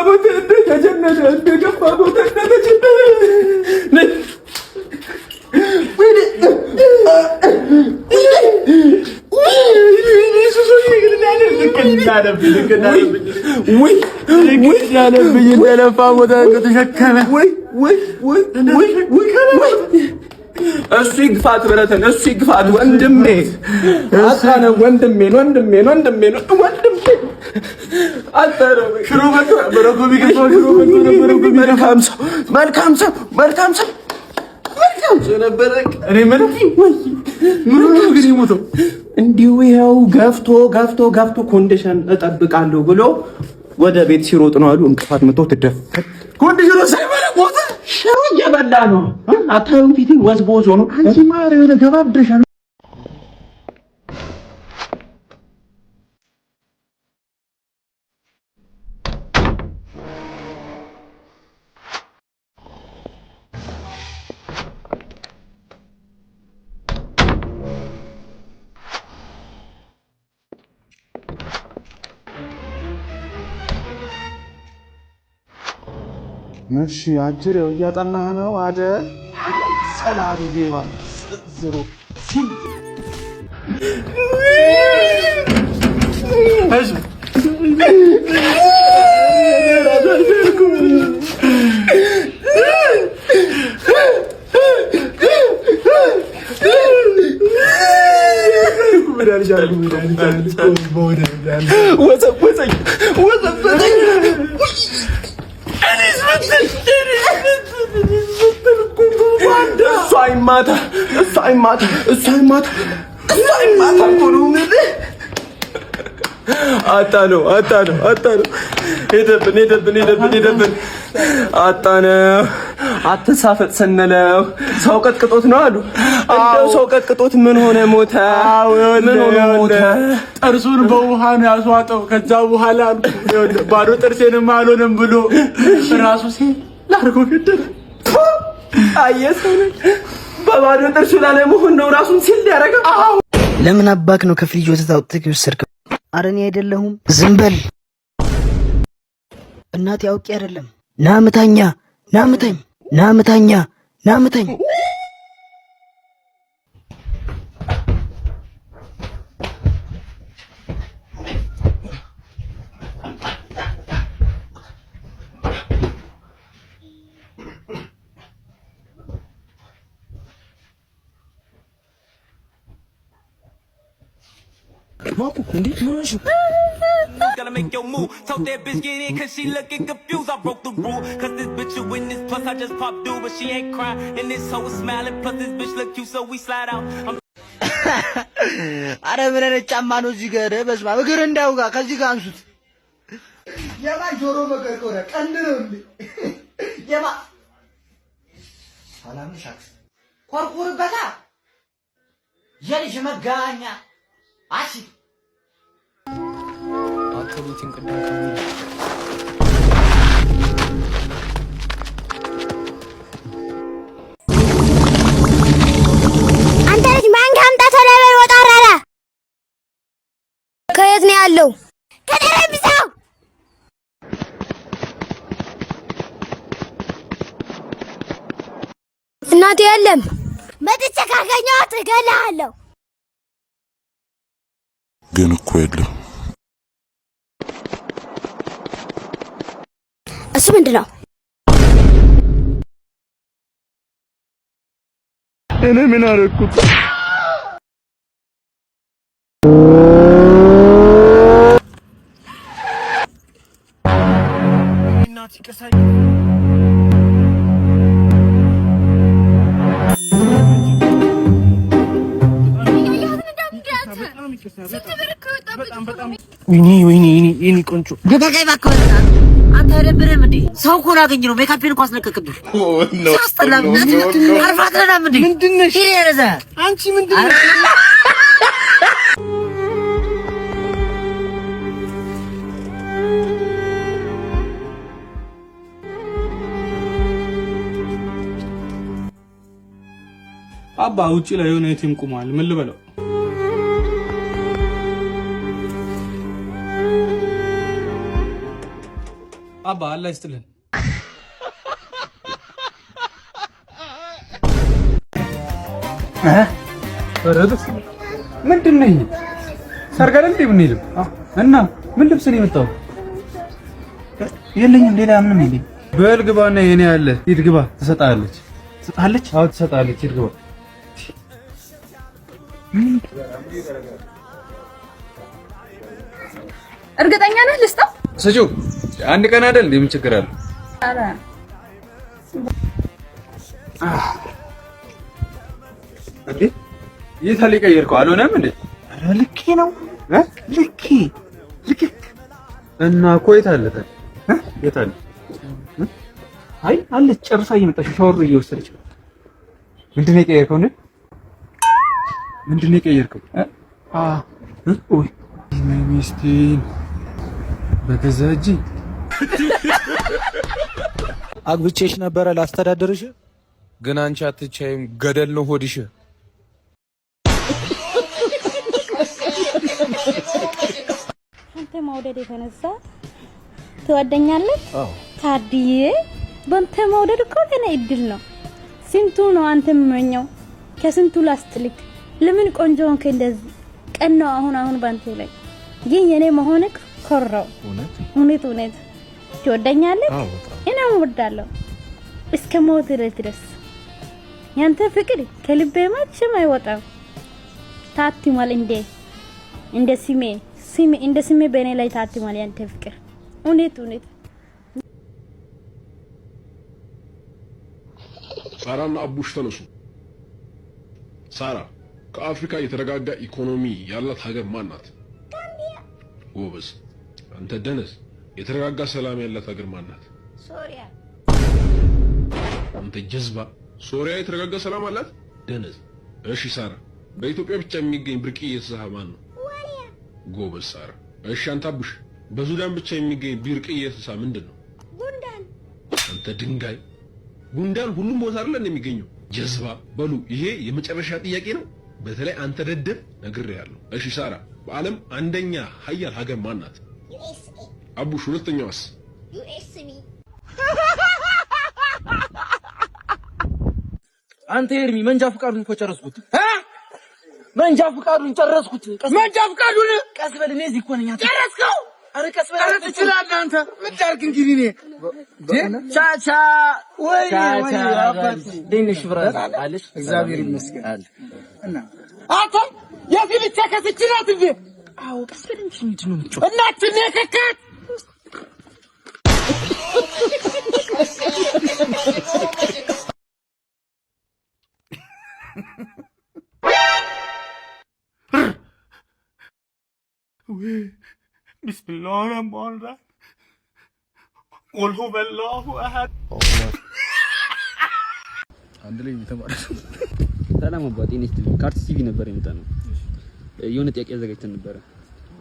ቦታ እንደተጀነነ፣ እንደገባ ቦታ እንደተጀነነ። እንደለፋ ቦታ ተሸከመ። እሱ ይግፋት ብረትን፣ እሱ ይግፋት ወንድሜ፣ አጣነው ወንድሜን፣ ወንድሜን፣ ወንድሜን፣ ወንድሜን አጣነው። መልካም ሰው፣ መልካም ሰው፣ መልካም ሰው፣ መልካም ሰው ነበረ። እኔ የምልህ ምን ሆኖ ግን የሞተው? እንዲሁ ይኸው ገፍቶ ገፍቶ ገፍቶ condition እጠብቃለሁ ብሎ ወደ ቤት ሲሮጥ ነው አሉ። እንቅፋት መጥቶ ትደፈት። Condition ኑ ሳይበላ ሞተ። ሽሮ እየበላ ነው። አታዩም? ፊቴ ወዝ በወዝ ሆኖ። አንቺ ማር የሆነ ገባብደሻል። እሺ አጅሬው እያጠናህ ነው አይደል? ሰላም ሌባ ዝሮ ሲል ወዘወዘኝ፣ ወዘወዘኝ። እሱ አይማታ፣ እሱ አይማታ፣ እሱ አይማታ፣ እሱ አይማታ እኮ ነው የምልህ። አጣነው፣ አጣነው፣ አጣነው። ሄደብን፣ ሄደብን፣ ሄደብን፣ ሄደብን። አጣነው። አትሳፈጥ ስንለው ሰው ቀጥቅጦት ነው አሉ። እንደው ሰው ቀጥቅጦት ምን ሆነ ሞተ? ምን ሆነ ሞተ? ጥርሱን በውሃ ነው ያስዋጠው። ከዛ በኋላ ባዶ ጥርሴንም አልሆነም ብሎ ራሱ ሲል ላርጎ ገደለ። አየህ፣ ሰው ነኝ። በባዶ ጥርሱ ላለመሆን ነው ራሱን ሲል ያደረገው። ለምን አባክ ነው ከፍሪጅ ወተት አውጥተህ የወሰድከው? ኧረ እኔ አይደለሁም። ዝም በል እናቴ፣ አውቄ አይደለም። ናምታኛ፣ ናምታኝ፣ ናምታኛ፣ ናምታኝ። Gotta make your move. Told that bitch get in 'cause she looking confused. I broke the rule 'cause this bitch a witness. Plus I just popped dude, but she ain't crying. And this hoe is smiling. Plus this bitch look cute, so we slide out. I'm አረ ምን አይነት ጫማ ነው እዚህ ጋር? በስመ አብ፣ እግር እንዳይወጋ ከዚህ ጋር አንሱት። የማ ጆሮ መቀርቆሪያ ቀንድ ነው እንዴ? የማ ሰላም ነሽ አክስት? ኮርኩርበታ የልጅ መጋኛ አሺ። አንተ ልጅ ማን ካምጣ ተለበል ወጣ አራዳ ከየት ነው ያለው? ከጠረጴዛው። እናቴ የለም። መጥቼ ካገኘኋት እገልሃለሁ። ግን እኮ የለም። እሱ ምንድን ነው? እኔ ምን አደረኩት? ወይኔ ወይኔ ወይኔ ቆንጆ። ገበቃይ እባክህ አንተ አይደብርህም እንዴ? ሰው እኮ ላገኝ ነው። ሜካፔን እኮ አስለቀቅብህ። ሲያስጠላ። አርፋት ነዳም እንዴ? ምንድን ነሽ? ሂድ ወደዛ። አንቺ ምንድን ነሽ? አባ ውጪ ላይ የሆነ ቲም ቁሟል። ምን ልበለው? አባ አላህ ይስጥልን። ምንድን ነው ይሄ? ሰርግ አይደል እንዴ የምንሄደው? እና ምን ልብስ ነው የመጣው? የለኝም፣ ሌላ ምንም የለኝም። በል ግባና የኔ አለ ሂድ ግባ። ትሰጣለች። ትሰጣለች? አዎ ትሰጣለች። ሂድ ግባ። እርግጠኛ ነህ ልስጠው? ስጪው። አንድ ቀን አይደል እንዴ? ምን ችግር አለ? ኧረ እንዴ የት አለ የቀየርከው? አልሆነም እንዴ? ኧረ ልኬ ነው ልኬ ልክክ እና እኮ የት አለ ታዲያ? የት አለ? አይ አለች፣ ጨርሳ እየመጣች ሻወር እየወሰደች ነው። ምንድን ነው የቀየርከው? እንዴ ምንድን ነው የቀየርከው? ኦይ ሚስቴን በገዛ እጄ አግብቼሽ ነበረ ላስተዳድርሽ፣ ግን አንቺ አትቻይም፣ ገደል ነው ሆድሽ። አንተ መውደድ የተነሳ ትወደኛለህ? ታድዬ በአንተ መውደድ እኮ ገና እድል ነው። ስንቱ ነው አንተ የምመኘው፣ ከስንቱ ላስጥልክ። ለምን ቆንጆ ሆንክ እንደዚህ? ቀን ነው አሁን አሁን ባንተ ላይ ግን የኔ መሆንክ ኮራው። እውነት እውነት ትወደኛለህ? እኔም እወዳለሁ እስከ ሞት ድረስ። ያንተ ፍቅር ከልቤ መቼም አይወጣም። ታትሟል እንደ ስሜ ስሜ እንደ ስሜ በእኔ ላይ ታትሟል ያንተ ፍቅር እውነት እውነት። ሳራና አቡሽ ተነሱ። ሳራ፣ ከአፍሪካ የተረጋጋ ኢኮኖሚ ያላት ሀገር ማን ናት? ጎበዝ። አንተ ደነዝ፣ የተረጋጋ ሰላም ያላት ሀገር ማን ናት? ሶሪያ። አንተ ጀዝባ፣ ሶሪያ የተረጋጋ ሰላም አላት? ደነዝ። እሺ ሳራ፣ በኢትዮጵያ ብቻ የሚገኝ ብርቅዬ እንስሳ ማን ነው? ጎበዝ ሳራ። እሺ አንተ አቡሽ፣ በሱዳን ብቻ የሚገኝ ብርቅዬ እንስሳ ምንድን ነው? ጉንዳን። አንተ ድንጋይ፣ ጉንዳን ሁሉም ቦታ አይደለ እንደሚገኘው? ጀዝባ። በሉ ይሄ የመጨረሻ ጥያቄ ነው። በተለይ አንተ ደደብ ነግሬሃለሁ። እሺ ሳራ፣ በዓለም አንደኛ ሀያል ሀገር ማን ናት? USA። አቡሽ፣ ሁለተኛዋስ? USB። አንተ ኤርሚ መንጃ ፍቃዱን እኮ ጨረስኩት። መንጃ ፍቃዱን ጨረስኩት። መንጃ ፍቃዱን ቀስ በል። እኔ እዚህ እኮ ነኝ። ጨረስከው? ኧረ ቀስ በል። ኧረ ትችላለህ አንተ። ምን ላድርግ እንግዲህ እኔ ቻቻ። ወይ ወይ አባቴ እንዴት ነሽ? brother አለሽ? እግዚአብሔር ይመስገን። እና አንተ የፊልቻ ከስች ናት እንዴ? አዎ ቀስ በል እንጂ ምንድን ነው የምትጮህ? እናትን ነው የከካት። بسم الله الرحمن الرحيم قل هو الله أحد። አንድ ላይ የተማረ ሰላም አባ ጤና ይስጥልኝ። ከአርትስ ቲቪ ነበር የመጣ ነው። የሆነ ጥያቄ አዘጋጅተን ነበረ።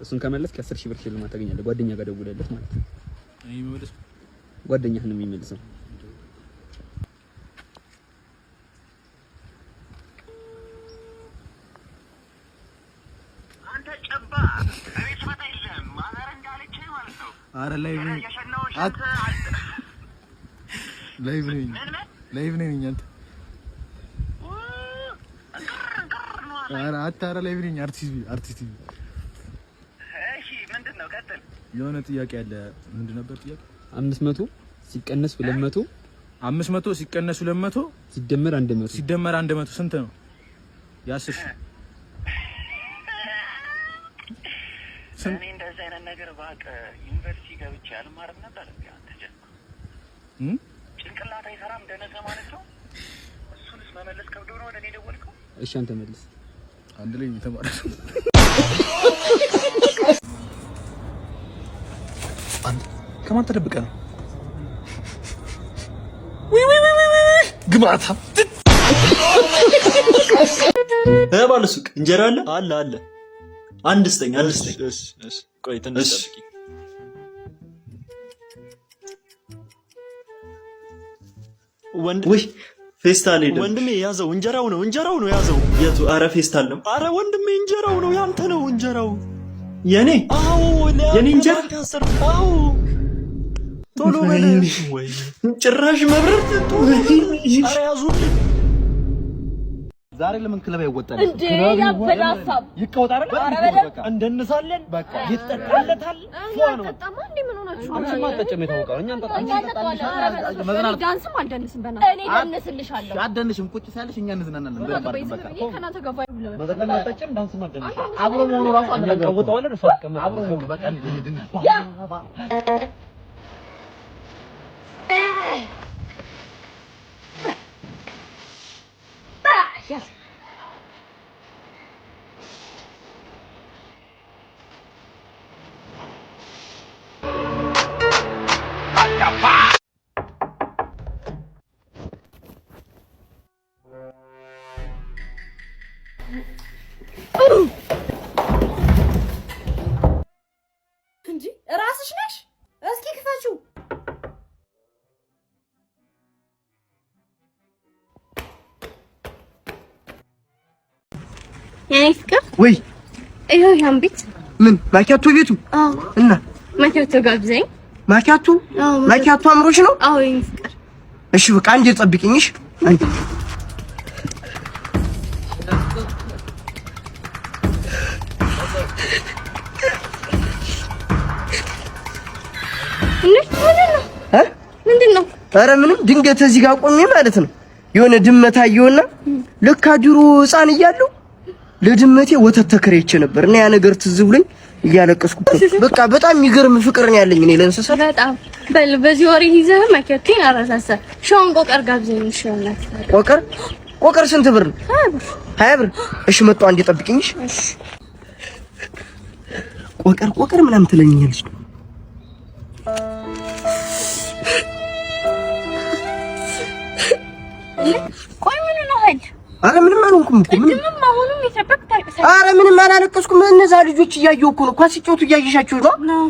እሱን ከመለስክ የ10,000 ብር ሽልማት ታገኛለህ። ጓደኛ ጋር ደውለለት ማለት ነው። ጓደኛህ ነው የሚመልሰው። አረ live ነኝ፣ live ነኝ፣ live ነኝ። አንተ ኧረ አታ ኧረ live ነኝ። አርቲስት ቲቪ፣ አርቲስት ቲቪ። እሺ ምንድን ነው? ቀጥል። የሆነ ጥያቄ አለ። ምንድን ነበር ጥያቄ? 500 ሲቀነስ 200 500 ሲቀነስ 200 ሲደመር 100 ሲደመር 100 ስንት ነው? የ10,000 እኔ እንደዚህ አይነት ነገር ባቅ ዩኒቨርሲቲ ገብቼ አልማርም ነበር። እንዴ አንተ ጀዝባ ጭንቅላት አይሰራም ደነዘ ማለት ነው። እሱንስ መመለስ ከብዶ ነው ወደ እኔ ደወልከው? እሺ አንተ መልስ። አንድ ላይ የተማረ ከማን ተደብቀ ነው? ግማታ ባለ ሱቅ እንጀራ አለ አለ አለ። አንድ ስጠኝ፣ አንድ ስጠኝ። እሺ ቆይ ትንሽ ጠብቂ። ወንድ ውይ ፌስታል ሄደ። ወንድሜ ያዘው፣ እንጀራው ነው እንጀራው ነው ያዘው። የቱ? አረ ፌስታል ነው። አረ ወንድሜ እንጀራው ነው ያንተ ነው እንጀራው። የኔ? አዎ የኔ እንጀራ። አዎ ቶሎ በል። ጭራሽ መብረር ቶሎ በል። ኧረ ያዙልኝ። ዛሬ ለምን ክለብ አይወጣል? እንዴ ያበደ ሀሳብ። ይቀወጥ አይደል? ኧረ በደምብ። በቃ እንደንሳለን። በቃ ይጠጣለታል። እኔ አልጠጣማ እንዴ፣ ምን ሆናችሁ? አንቺማ አትጠጪም፣ የታወቀ ነው። እኛ እኛ እንጠጣለን። ኧረ መዝናናት። ዳንስም አልደንስም። በእናትህ እኔ ደንስልሻለሁ። አትደንሽም። ቁጭ ሳይልሽ እኛ እንዝናናለን። ምን አገባኝ? ዝም ብዬ ከእናንተ ጋር vibe ለመፍጠር። መዘፈን አትጠጪም፣ ዳንስም አትደንሽም። አብሮ መሆኑ ራሱ አንድ ነገር ነው። እንቀውጠዋለን። እሷ ትቀመጣለች። አብሮ መሆኑ በቃ እንድን ያ እንጂ ራስሽ ነሽ። እስኪ ክፈችው። የኔ ፍቅር። ወይ። ይኸው ያን ቤት። ምን ማኪያቶ ቤቱ? አዎ። እና ማኪያቶ ጋብዘኝ። ማኪያቶ? አዎ። ማኪያቶ አምሮሽ ነው? አዎ የኔ ፍቅር። እሺ በቃ አንዴ ጠብቂኝ። እሺ አንዴ። እንዴ ምንድን ነው? እ? ምንድን ነው? ኧረ ምንም፣ ድንገት እዚህ ጋር ቆሜ ማለት ነው የሆነ ድመት አየሁና ለካ ድሮ ሕፃን እያለሁ ለድመቴ ወተት ተከራይቼ ነበር እና ያ ነገር ትዝ ብሎኝ እያለቀስኩ እኮ ነው። በቃ በጣም የሚገርም ፍቅር ነው ያለኝ እኔ ለእንስሳት። በጣም። በል በዚህ ወሬ ይዘህ ማኪያቶን አረሳሳ። ሾን ቆቀር ጋብዘኝ። እሺ በእናትህ። ቆቀር? ቆቀር ስንት ብር ነው? 20 ብር። 20 ብር። እሺ መጣሁ፣ አንዴ ጠብቂኝ። እሺ። እሺ። ቆቀር ቆቀር ምናምን ትለኛለች። ቆይ ምን ሆነሃል? ኧረ ምንም አልሆንኩም እኮ ምንም። ቅድምም አሁንም የሰበክ ታልቅሳለህ። ኧረ ምንም አላለቀስኩም። እነዛ ልጆች እያየሁ እኮ ነው፣ ኳስ ሲጫወቱ እያየሻቸው ነው።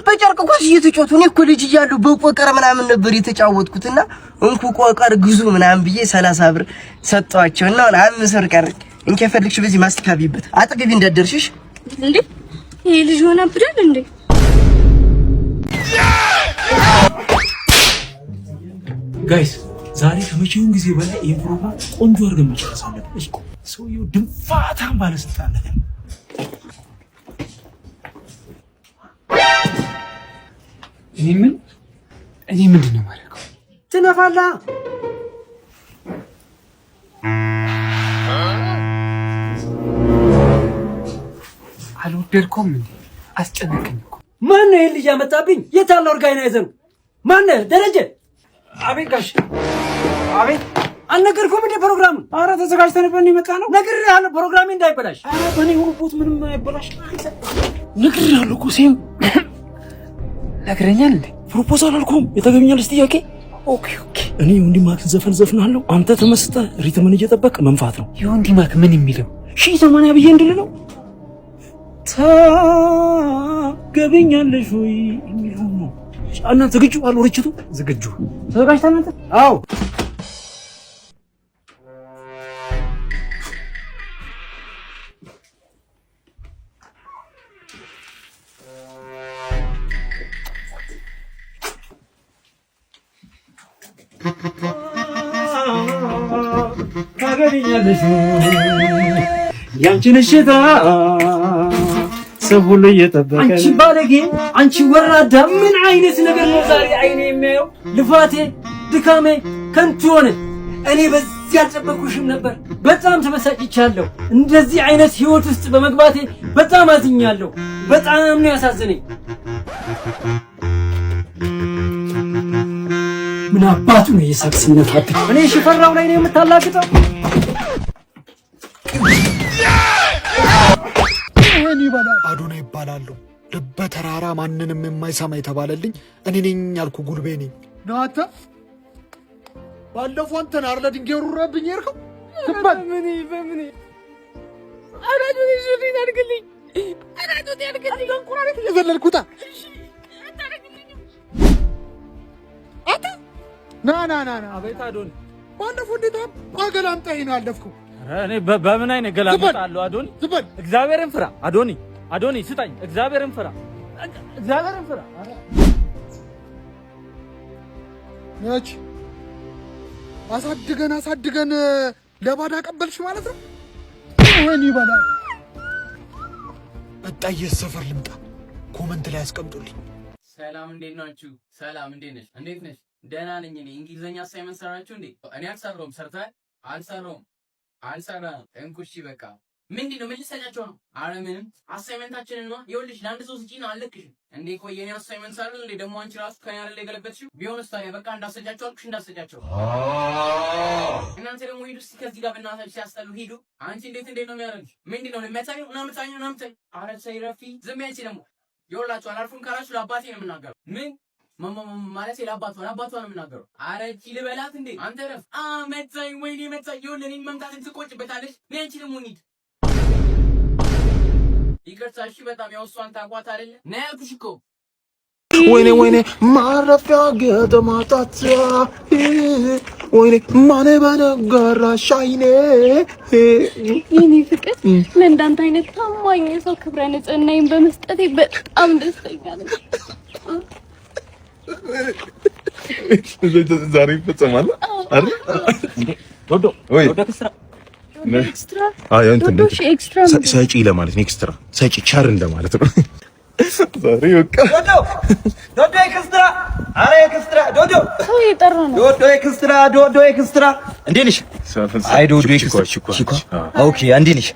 በጨርቅ ኳስ እየተጫወቱ። እኔ እኮ ልጅ እያለሁ በቆቀር ምናምን ነበር የተጫወትኩት እና እንኩ ቆቀር ግዙ ምናምን ብዬ 30 ብር ሰጠኋቸው እና አሁን 5 ብር ቀረኝ። እንኪ የፈለግሽ በዚህ ማስቲካ ቢበት አጠገቤ እንዳትደርሽሽ። እንዴ ይሄ ልጅ ሆነ አብዷል እንዴ? Guys፣ ዛሬ ከመቼውም ጊዜ በላይ ይህን ፕሮግራም ቆንጆ አድርገን መጨረስ አለብን። እሺ፣ ሰውየው ድንፋታም ባለስልጣን ነገር ነው። እኔ ምንድን ነው የማደርገው? ትነፋላ። አልወደድኩም እንዴ? አስጨነቀኝ እኮ። ማን ነው ይሄን ልጅ ያመጣብኝ? የት አለ organizer ኡ? ማን ነህ? ደረጀ። አቤት ጋሽ፣ አቤት። አልነገርኩም እንዴ ፕሮግራሙን? አረ ተዘጋጅተንበት ነው የመጣ ነው። ነግሬሃለሁ፣ ፕሮግራሜ እንዳይበላሽ። አረ በእኔ ሆኖቦት ምንም አይበላሽ። ነግሬሃለሁ እኮ ሴም። ነግረኛል እንዴ? Proposal አልኩም፣ የታገቢኛለሽ ጥያቄ። Okay። እኔ የወንዲ ማክን ዘፈን ዘፍናለሁ፣ አንተ ተመስጠህ rhythm ን እየጠበቅ መንፋት ነው። የወንዲ ማክ ምን የሚለው? 1080 ብዬ እንድልለው ታገቢኛለሽ ወይ የሚለው ነው። እና ዝግጁ አሉ ርችቱ? ዝግጁ። ተዘጋጅተህ አንተ? አዎ። ታገቢኛለሽ ያንቺን እሽታ ሰው ሁሉ እየጠበቀ። አንቺ ባለጌ፣ አንቺ ወራዳ፣ ምን አይነት ነገር ነው ዛሬ አይኔ የሚያየው? ልፋቴ፣ ድካሜ ከንቱ ሆነ። እኔ በዚህ አልጠበኩሽም ነበር። በጣም ተበሳጭቻለሁ። እንደዚህ አይነት ህይወት ውስጥ በመግባቴ በጣም አዝኛለሁ። በጣም ነው ያሳዝነኝ። ምን አባቱ ነው የሳቅ ስነፋብኝ? እኔ ሽፈራው ላይ ነው የምታላግጠው? ይሄን ይበላል። አዶናይ ይባላለሁ። ልበ ተራራ ማንንም የማይሰማ የተባለልኝ እኔ ነኝ ያልኩ ጉልቤ ነኝ። ነው አንተ ባለፈው አንተን አይደለ ድንጋይ ወርውረህብኝ የሄድከው? ትበል። በምን በምን አራጁን ሹሪን አድርግልኝ፣ አራጁን ያድርግልኝ። እንቁራሪት እየዘለልኩ ውጣ። አንተ ና ና ና ና። አቤት አዶኒ። ባለፈው እንዴት አባ ገላምጠኸኝ ነው ያለፍከው? እኔ በምን አይነት ገላምጣለሁ አዶኒ? እግዚአብሔርን ፍራ አዶኒ። አዶኒ ስጠኝ። እግዚአብሔርን ፍራ፣ እግዚአብሔርን ፍራ። ነች አሳድገን አሳድገን ለባዳ ቀበልሽ ማለት ነው። ወይን ይበላል። ቀጣይ የት ሰፈር ልምጣ? Comment ላይ አስቀምጡልኝ። ሰላም፣ እንዴት ናችሁ? ሰላም፣ እንዴት ነሽ? እንዴት ነሽ? ደህና ነኝ እኔ። እንግሊዘኛ assignment ሰራችሁ እንዴ? እኔ አልሰራሁም። ሰርተሃል? አልሰራሁም። አልሰራም። እንኩ፣ እሺ በቃ ምንድን ነው? ምን ልትሰጫቸው ነው? አረ ምንም፣ assignment ኣችንን ነው። ይኸውልሽ፣ ለአንድ ሰው ስጪ ነው፣ አልለቅሽም። እንዴ ቆይ፣ የኔ assignment አይደል እንዴ? ደግሞ አንቺ ራሱ ከኔ አይደል የገለበጥሽው? ቢሆንስ ታዲያ በቃ እንዳሰጫቸው አልኩሽ፣ እንዳሰጫቸው። እናንተ ደግሞ ሂዱ እስኪ ከዚህ ጋር፣ በእናታችሁ ሲያስጠሉ፣ ሂዱ። አንቺ እንዴት እንዴት ነው የሚያደርግሽ? ምንድን ነው ለሚያሳኝ ምናምን ምናምን? አረ ተይ ረፊ፣ ዝም በይ አንቺ ደግሞ። ይኸውላችሁ፣ አላርፉም ካላችሁ ለአባቴ ነው የምናገረው። ምን ማለት? ለአባቷ ነው የምናገረው። አረ እቺ ልበላት እንዴ? አንተ ረፍ። አ መታኝ፣ ወይኔ መታኝ። ይኸውልህ፣ እኔን መምታትን ትቆጭበታለሽ። ነይ አንቺ ደግሞ እንሂድ። ይቅርታ እሺ፣ በጣም ያው እሷን ታውቋት አይደለ? ነይ ያልኩሽ እኮ። ወይኔ ወይኔ፣ ማረፊያ ገጠማጣት፣ ወይኔ ማን በነገራሽ አይኔ። የኔ ፍቅር፣ ለእንዳንተ አይነት ታማኝ ሰው ክብረ ንጽህናዬን በመስጠቴ በጣም ደስተኛ ነኝ። ዛሬ ይፈጸማል አይደል? ዶዶ ዶዶ extra። Extra ዶዶ extra። ሰጪ ለማለት ነው። Extra ሰጪ፣ ቸር እንደማለት ነው። ዛሬ በቃ ዶዶ ዶዶ extra፣ አረ extra ዶዶ። ሰው እየጠራ ነው። ዶዶ extra፣ ዶዶ extra፣ እንዴት ነሽ? አይ ዶዶ extra፣ okay፣ እንዴት ነሽ?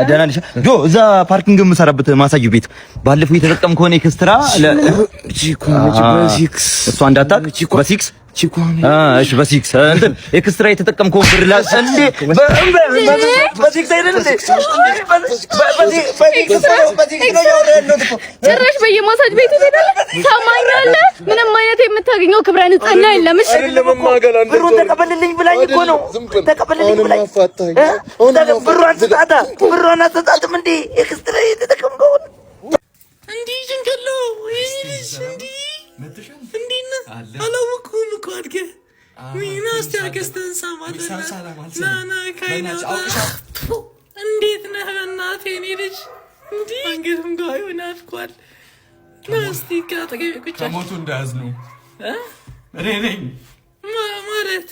ደህና ነሽ? ዶ እዛ parking የምሰራበት ማሳጅ ቤት ባለፈው የተጠቀምከውን extra እሷ እንዳታውቅ በሲክስ፣ እሺ፣ በሲክስ እንትን extra የተጠቀምከውን ብር ላ እንዴ በሲክስ አይደል እንዴ? በሲክስ ነው ያወራሁት እኮ። ጭራሽ በየማሳጅ ቤቱ ትሄዳለህ። ታማኛለህ። ምንም አይነት የምታገኘው ክብረ ንጽህና የለም። እሺ። ብሩን ተቀበልልኝ ብላኝ እኮ ነው። ተቀበልልኝ ብላኝ ብሯን ስጣታ፣ ብሯን አትሰጣትም እንዴ? Extra የተጠቀምከውን እንዲህ ጭንቅሎ ይህ ልጅ እንዲህ እንዲህ ነህ። አላወቅሁም እኮ አድገህ። ና እስኪ አክስትህን ሳማት። ና ና ካይና፣ እንዴት ነህ? በእናትህ የኔ ልጅ እንዲህ አንገቱም ጋር የሆነ አድጓል። ና እስኪ ከአጠገቤ ቁጭ። ከሞቱ እንዳያዝኑ እኔ ነኝ። ማለት